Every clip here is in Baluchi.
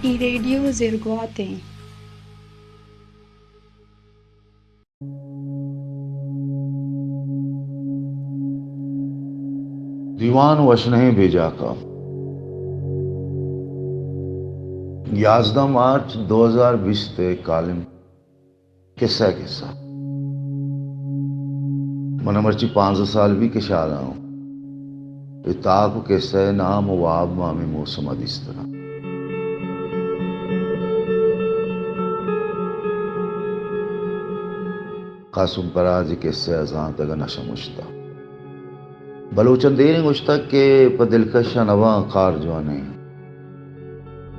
اے ریڈیو زرگوات ایں۔ دیوان وشنہیں بیجاکا، یازدہ مارچ دو ہزار بیست ءِ کالم۔ کسہ، کسہ۔ من ءَ مرچی پانزدہ سال بی کہ شالا اوں۔ اے تاک ءُ کسہ ءِ نام ءُ واب ما ہمے موسم ءَ دیستگ اَنت۔ قاسم پراز ءِ کسہ ءَ زانتگ ءُ نہ شمشتہ۔ بلوچاں دیریں گوشتگ کہ پہ دلکش ءَ نہ باں کار جوانیں۔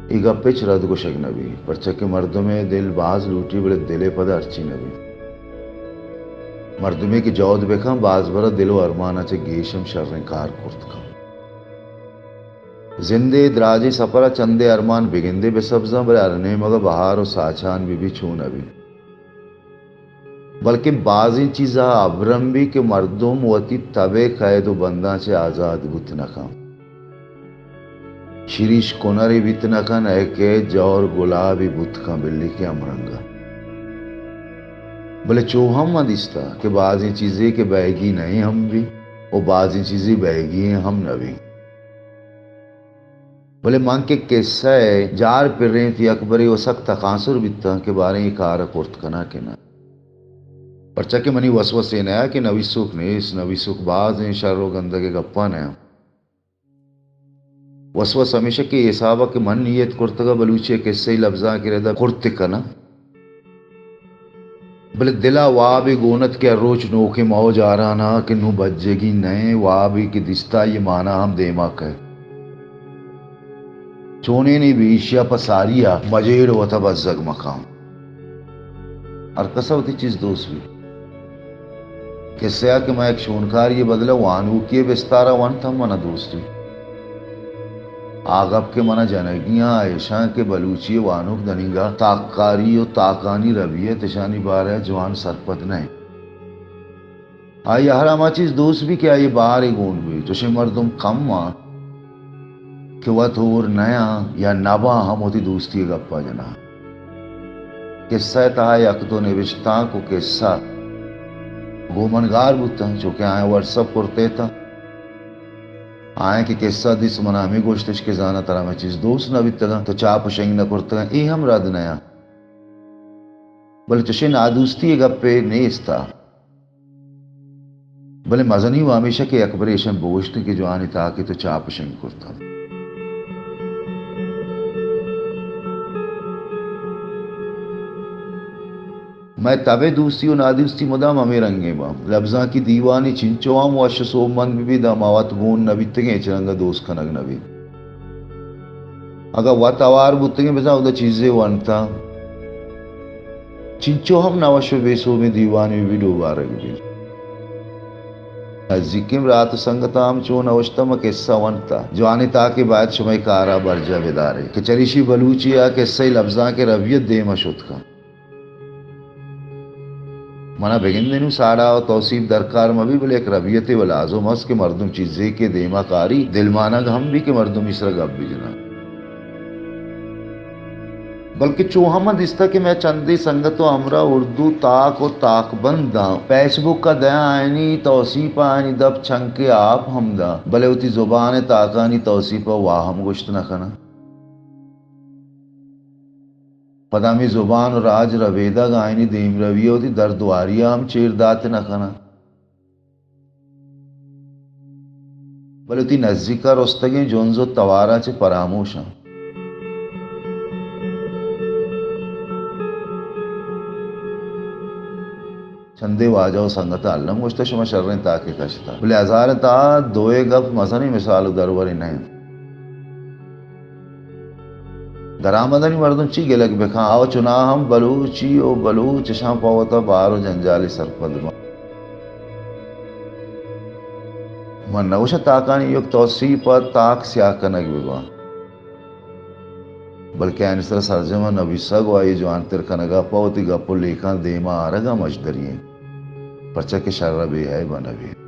اے گپ ہچ رد گوشگ نہ بیت، پرچا کہ مردم ءِ دل باز لوٹی، بلے دل ءِ پد ءَ ہرچی نہ بیت۔ مردمے کہ جہد بہ کن، باز بر ءَ دل ءُ ارمان ءَ چہ گیش ہم شریں کار کرت کن۔ زند ءِ دراجیں سپر ءَ چندے ارمان بگندے بہ سبزاں، بلے ہر نیمگ ءَ بہار ءُ ساچان بہ بیت، چون نہ بیت۔ بلکیں بازیں چیز ءَ ابرم بیت کہ مردم وتی تب ءِ قید ءُ بنداں چہ آزاد بوت نہ کن۔ شریش کنرے بیت نہ کن، ءُ کہ جور گلابے بوت کن، بلے کہ ہمرنگ ءَ۔ بلے چو ہم من دیستہ کہ بازیں چیزے کہ بئیگی نہ ایں ہم بیت ءُ بازیں چیزے بئیگی ایں ہم نہ بیت۔ بلے من کہ کسہ ءِ جار پرینت، یکبرے ءُ سک تکانسر بیتاں کہ باریں اے کار ءَ کرت کناں کہ نہ۔ پرچا کہ منی وسوسے نیا کہ نویسوک نیست، نویسوک باز ایں، شر ءُ گندگ ءِ گپاں نیاں۔ وسوس ہمیش اَت کہ اے حساب ءَ کہ من نیت کرتگ ءَ بلوچی ءِ کسہی لبزانک ءِ رد ءَ کرت کناں۔ بلے دل ءَ وابے گون اَت کہ ہر روچ نوکیں موج آران ءَ کہ نوں بجگی نہ ایں، وابے کہ دیستہ آئی ءِ مانا ہم دیما کئیت۔ چونیں نی بی ایشی ءَ پہ ساری ءَ مجیڑ ءُ وت ءَ بزگ مکن۔ ہر کس ءَ وتی چیز دوست بیت۔ کسہ ءَ کہ من یک شونکاری ءِ بدل ءَ وانوکی ءِ بستار ءَ ونت ہم من ءَ دوست بیت۔ آ گپ کہ من ءَ جنگی آں، ایش اَنت کہ بلوچی ءِ وانوک دنیگا تاککاری ءُ تاکانی ربیت، اشانی بارہ ءَ جوان سرپد نہ اِنت۔ آئی ءَ ہر ہما چیز دوست بیت کہ آئی ءِ بہارے گون بیت۔ چوشیں مردم کم اَنت کہ وت ہور نیاں یا نباں ہم وتی دوستی ءِ گپ ءَ جناں۔ کسہ ءِ تہا یک دو نبشتانک ءُ کسہ گوں من گار بوتاں، چو کہ آیاں واٹس اپ کرت اتاں۔ آیاں کہ کسہ دیست، من ءَ ہمے گوشتش کہ زاناں ترا مئے چیز دوست نہ بیتگاں، تو چاپ ءُ شنگ نہ کرتگاں، اے ہم رد نیاں۔ بلے چشیں نادوستی ءِ گپے نیست ءَ۔ بلے مزنی وَ ہمیش اَت کہ یکبرے ایشاں بگوشتیں کہ جوانیں تاکے تو چاپ ءُ شنگ کرتگ۔ مئے تب ءِ دوستی ءُ نادوستی مدام ہمے رنگیں باں۔ لبزانکی دیوانے چنچو ہم وش ءُ سوبمند بہ بیت، داں ما وت گون نہ بیتگیں، ہچ رنگ ءَ دوست کنگ نہ بیت۔ اگاں وت ہوار بوتگیں، بزاں اودا چیزے ونتاں۔ چنچو ہم نہ وش ءُ بے سوبیں دیوانے بہ بیت، ڈوبارگ بیت۔ نزیکیں برات ءُ سنگتاں ہم چو نہ اوشتاں، ما کسہ ونتہ۔ جوانیں تاکے باید شمئے کار ءَ برجاہ بدارے کہ چریشی بلوچی ءِ کسہی لبزانک ءِ ربیت دیم ءَ شت کنت۔ من ءَ بگندے نوں ساڑا ءُ توسیپ درکار مہ بیت، بلے یک ربیتے وَ لازم است کہ مردم چیزے کہ دیما کاری، دلمانگ ہم بیت کہ مردم ایشرا گپ بجناں۔ بلکہ چو ہم من دیستہ کہ مئے چندے سنگت ءُ ہمراہ اردو تاک ءُ تاکبنداں، فیس بک ءَ دیاں، آیانی توسیپ ءَ آیانی دپ چنکے آپ ہم داں، بلے وتی زبان ءِ تاکانی توسیپ ءَ واہ ہم گوشت نہ کناں۔ پدا ہمے زبان ءُ راج ربیدگ آیانی دیمروی ءَ وتی دردواری ءَ ہم چیر دات نہ کناں۔ بلے وتی نزیک ءَ رستگیں جنز ءُ تواراں چہ پراموش آں۔ چندے واجہ ءُ سنگتاں الم گوشتہ، شما شریں تاکے کشتہ، بلے ہزاریں تہا دوئے گپ مزنیں مثال ءُ درورے نہ اِنت۔ درآمدانی مردم چی گلگ بہ کن، آ چوناہا ہم بلوچی ءُ بلوچ اشاں پہ وتا بار ءُ جنجالے سرپد باں۔ من نہ گوشاں تاکانی یک توسیپ ءَ تاک سیاہ کنگ بہ باں، بلکیں آیانی سرا سرجم ءَ نبیسگ ءُ آئی ءِ جوانتر کنگ ءَ پہ وتی گپ ءُ لیکھاں دیما آرگ ءَ مژدری اِنت، پرچا کہ شر ءَ بے عیب ءَ نہ بیت۔